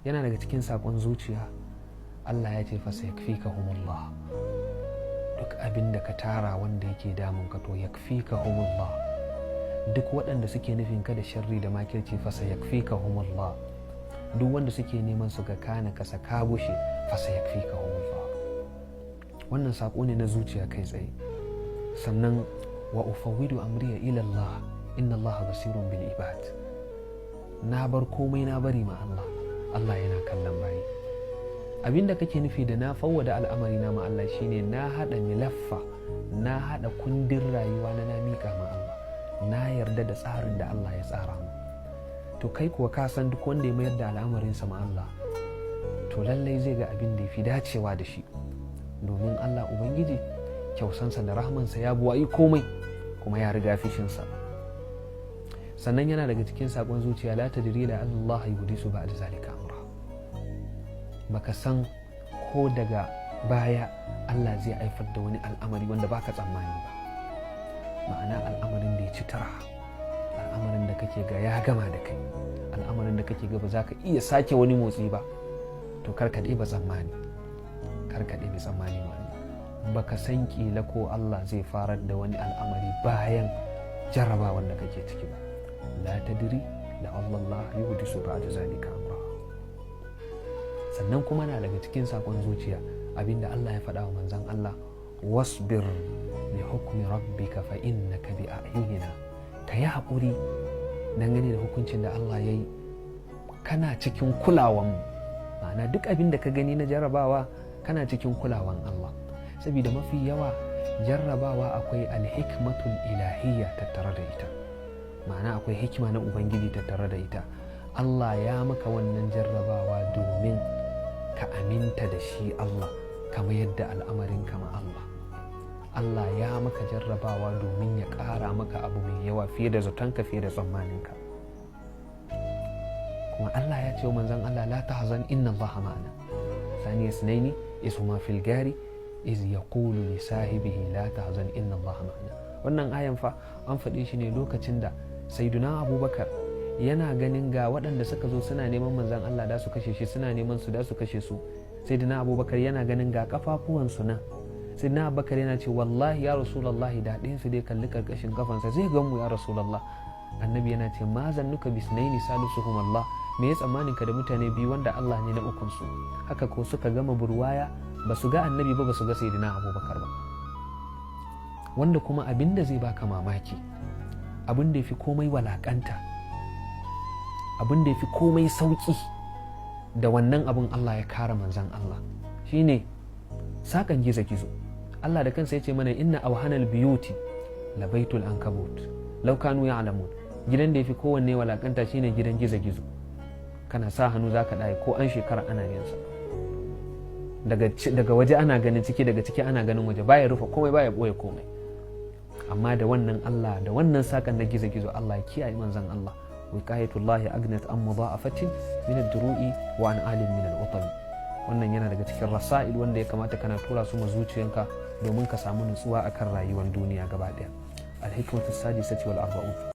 Yana daga cikin saƙon zuciya, Allah ya ce fasayakfikahumullah. Duk abin da ka tara wanda yake damun ka, to yakfikahumullah. Duk waɗanda suke nufin ka da sharri da makirci, fasayakfikahumullah. Duk wanda suke neman su ga kana kasa ka bushe, fasayakfikahumullah. Wannan saƙo ne na zuciya kai tsaye. Sannan wa ufawwidu amriya ila Allah, inna Allah basirun bil ibad. Na bar komai, na bari ma Allah, Allah yana kallon bayi. Abinda kake nufi da na fawwada al'amari na ma Allah shine na hada milaffa, na hada kundin rayuwa na, na mika ma Allah, na yarda da tsarin da Allah ya tsara mu. To kai kuwa ka san duk wanda ya mayar da al'amarinsa ma Allah, to lallai zai ga abin da ya fi dacewa da shi, domin Allah Ubangiji kyausansa da rahmansa ya buwayi komai, kuma ya riga fishinsa. Sannan yana daga cikin sakon zuciya, la tadri la Allah yuhdisu ba'da zalika amra. Baka san ko daga baya Allah zai haifar da wani al'amari wanda baka tsammani ba, ma'ana al'amarin da ya ci tara, al'amarin da kake ga ya gama da kai, al'amarin da kake ga ba za ka iya sake wani motsi ba. To kar ka ɗeba tsammani, kar ka ɗebe tsammani ma Allah. Baka san kila ko Allah zai farar da wani al'amari bayan jarrabawan da kake ciki ba. La tadri la Allah yuhdisu ba'da zalika amra. Sannan kuma na daga cikin sakon zuciya, abinda Allah ya faɗa wa manzon Allah: wasbir li hukmi rabbika fa innaka bi a'yunina. Ka yi haƙuri dangane da hukuncin da Allah ya yi, kana cikin kulawan mu. Ma'ana, duk abin da ka gani na jarrabawa, kana cikin kulawan Allah, saboda mafi yawa jarrabawa akwai alhikmatul ilahiyya tattare da ita, ma'ana akwai hikima na Ubangiji tattare da ita. Allah ya maka wannan jarrabawa domin ka aminta da shi Allah, kama yadda al'amarin kama Allah. Allah ya maka jarrabawa domin ya ƙara maka abu mai yawa fiye da zatonka, fiye da tsammaninka. Kuma Allah ya ce wa manzon Allah: la tahzan, inna Allah ma'ana. Thaniya ithnaini iz huma fil gari iz yaqulu li sahibihi la tahzan, inna Allah ma'ana. Wannan ayan fa an faɗe shi ne lokacin da Sayyiduna Abubakar yana ganin ga waɗanda suka zo suna neman manzon Allah da su kashe shi, suna neman su da su kashe su. Sayyiduna Abubakar yana ganin ga kafafuwansu nan. Sayyiduna Abubakar yana ce: wallahi ya Rasulullahi, da ɗayan su dai kalli karkashin kafansa zai gan mu, ya Rasulullah. Annabi yana ce: ma zannuka bisnaini salisuhum Allah? Me ya tsammanin ka da mutane biyu wanda Allah ne na ukun su? Haka ko suka gama burwaya, ba su ga Annabi ba, ba su ga Sayyidina Abubakar ba. Wanda kuma abin da zai baka mamaki, abin da ya fi komai walakanta, abin da ya fi komai sauki, da wannan abin Allah ya kare manzan Allah, shine sakan gizo-gizo. Allah da kansa ya ce mana: inna awhanal biyuti labaitul ankabut law kanu ya'lamun. Gidan da ya fi kowanne walakanta shine gidan gizo-gizo. Kana sa hannu zaka ɗaye, ko an shekara ana yin sa. Daga waje ana ganin ciki, daga ciki ana ganin waje, baya rufe komai, baya boye komai. Amma da wannan Allah, da wannan sakan na gizo-gizo, Allah ya kiyaye manzan Allah. Wiqayatullahi aghnat an mudha'afatin min ad-duru'i wa an alin min al-utami. Wannan yana daga cikin rasa'il wanda ya kamata kana tura su ma zuciyanka domin ka samu nutsuwa akan rayuwar duniya gaba daya. Al-hikmatu sadisati wal arba'un.